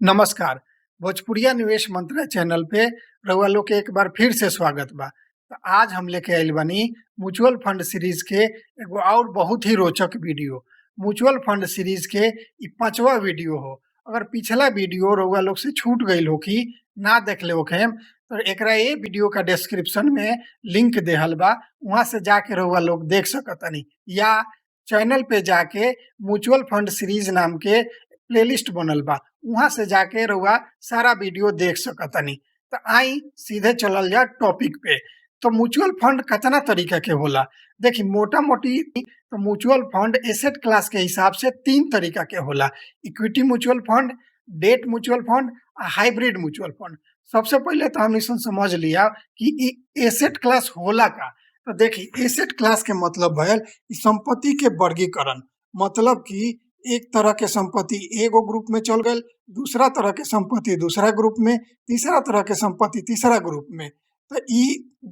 नमस्कार। भोजपुरिया निवेश मंत्रा चैनल पे रउआ लोग के एक बार फिर से स्वागत बा। त आज हम लेके आइल बानी म्यूचुअल फंड सीरीज के एगो और बहुत ही रोचक वीडियो। म्यूचुअल फंड सीरीज के इ 5वां वीडियो हो। अगर पिछला वीडियो रउआ लोग से छूट गईल होखी, ना देखले होखेम तो एकरा ए वीडियो का डिस्क्रिप्शन में लिंक देहल बा, वहां से जाके रउआ लोग देख सकतानी या चैनल पे जाके म्यूचुअल फंड सीरीज नाम के प्लेलिस्ट बनल बा, वहां से जाके रउआ सारा वीडियो देख सकतानी। त आई सीधे चलल जा टॉपिक पे। तो म्यूचुअल फंड कितना तरीका के होला? देखी मोटा मोटी तो म्यूचुअल फंड एसेट क्लास के हिसाब से 3 तरीका के होला: equity mutual fund, debt mutual fund आ हाइब्रिड म्यूचुअल फंड। सबसे पहले तो हम इसन समझ लिया कि इ एसेट क्लास होला का। तो देखी एसेट क्लास के मतलब भयल संपत्ति के वर्गीकरण, मतलब कि एक तरह के संपत्ति एगो ग्रुप में चल गई, दूसरा तरह के संपत्ति दूसरा ग्रुप में, तीसरा तरह के संपत्ति तीसरा ग्रुप में। तो इ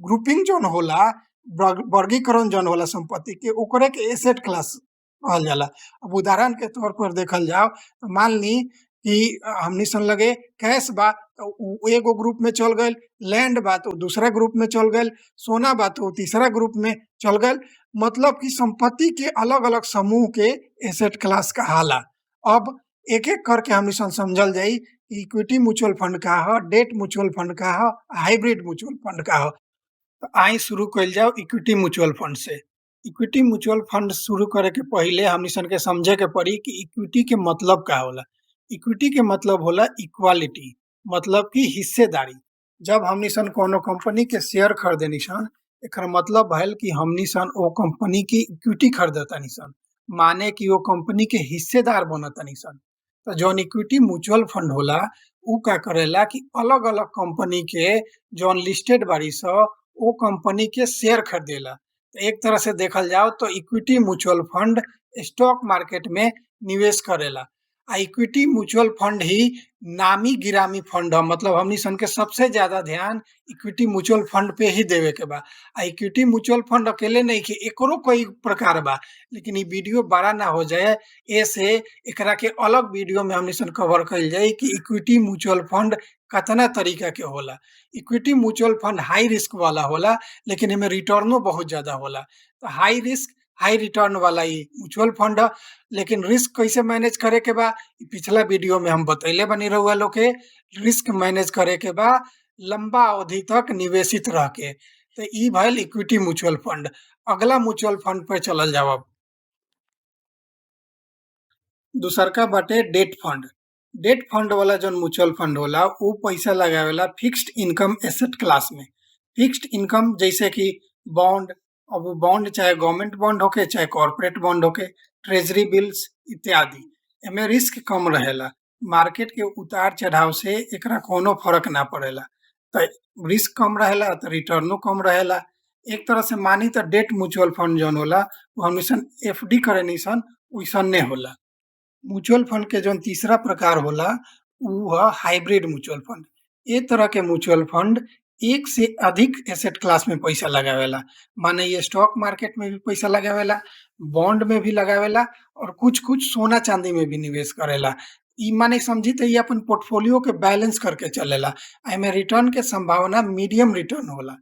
ग्रुपिंग जौन होला, वर्गीकरण जौन होला संपत्ति के, ओकरे के एसेट क्लास कहल जाला। अब उदाहरण के तौर पर देखल जाओ तो मान ली कि हमनी सन लगे कैश बा तो उ एगो ग्रुप में चल गए, लैंड बा तो दूसरा ग्रुप में चल गए, सोना बा तो तीसरा ग्रुप में चल गए। मतलब कि संपत्ति के अलग अलग समूह के एसेट क्लास कहाला। अब एक एक करके हमनी सन समझल जाई इक्विटी म्यूचुअल फंड का ह, डेट म्यूचुअल फंड का ह, हाइब्रिड म्यूचुअल फंड का ह। तो आई शुरू कइल जाओ इक्विटी म्यूचुअल फंड से। इक्विटी म्यूचुअल फंड शुरू करे के पहले हमनी सन के समझे के पड़ी कि इक्विटी के मतलब का होला। इक्विटी के मतलब होला इक्वालिटी, मतलब कि हिस्सेदारी। जब हमनी सन कोनो कंपनी के शेयर खरीदेनी सन, एकर मतलब भयल कि हमनी सन ओ कंपनी की इक्विटी खरीदतानी सन, माने कि ओ कंपनी के हिस्सेदार बनतानी सन। तो जौन इक्विटी म्यूचुअल फंड होला उ का करेला कि अलग अलग कंपनी के जौन लिस्टेड बारी स ओ कंपनी के शेयर खरीदेला। तो एक तरह से देखल जाओ तो equity mutual fund stock market में निवेश करेला। आ इक्विटी म्यूचुअल फंड ही नामी गिरामी फंड है, मतलब हमनी सन के सबसे ज्यादा ध्यान इक्विटी म्यूचुअल फंड पे ही देवे के बा। आ इक्विटी म्यूचुअल फंड अकेले नहीं कि एकरो कई प्रकार बा, लेकिन ई वीडियो बड़ा ना हो जाए ऐसे एकरा के अलग वीडियो में हमनी सन कवर कइल जाए कि इक्विटी म्यूचुअल फंड कतना तरीका के होला। Equity mutual fund high risk वाला होला, लेकिन एमे रिटर्नो बहुत ज्यादा होला। तो हाई रिस्क हाई रिटर्न वाला ई म्यूचुअल फंड है, लेकिन रिस्क कैसे मैनेज करे के बा पिछला वीडियो में हम बतैले बनी रहुआ लोग के। रिस्क मैनेज करे के बा लंबा अवधि तक निवेशित रह के। तो ई भइल इक्विटी म्यूचुअल फंड। अगला म्यूचुअल फंड पे चलल जाओ। अब दूसरका बाटे डेट फंड। डेट फंड वाला जौन म्यूचुअल फंड होला उ पैसा लगावेला फिक्स्ड इनकम एसेट क्लास में। फिक्स्ड इनकम जैसे कि बॉन्ड, अब वो बॉन्ड चाहे गवर्नमेंट बॉन्ड होके चाहे कॉर्पोरेट बॉन्ड होके, ट्रेजरी बिल्स इत्यादि। एमे रिस्क कम रहेला, मार्केट के उतार चढ़ाव से एकरा कोनो फर्क ना पड़ेला। तो रिस्क कम रहेला तो रिटर्नो कम रहेला। एक तरह से मानी तो डेट म्यूचुअल फंड जौन होला वो हमेशा एफडी करे निसन वैसने होला। म्यूचुअल फंड के जौन तीसरा प्रकार होला उ ह हाइब्रिड म्यूचुअल फंड। ए तरह के म्यूचुअल फंड एक से अधिक एसेट क्लास में पैसा लगावेला, माने ये स्टॉक मार्केट में भी पैसा लगावेला, बॉन्ड में भी लगावेला और कुछ कुछ सोना चांदी में भी निवेश करेला। ई माने समझी तो ये अपन पोर्टफोलियो के बैलेंस करके चलेला। एमे रिटर्न के संभावना मीडियम रिटर्न होला।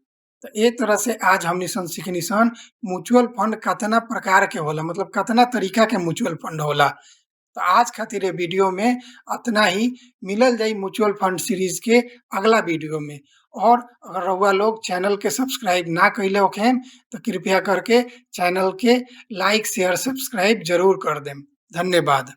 तो एक तरह से आज हमनी सन सीखनी सन म्यूचुअल फंड कतना प्रकार के होला, मतलब कतना तरीका के म्यूचुअल फंड होला। तो आज खातिर ये वीडियो में अतना ही, मिलल जाई म्यूचुअल फंड सीरीज के अगला वीडियो में। और अगर रउआ लोग चैनल के सब्सक्राइब ना कइले होखेन तो कृपया करके चैनल के लाइक शेयर सब्सक्राइब जरूर कर देम। धन्यवाद।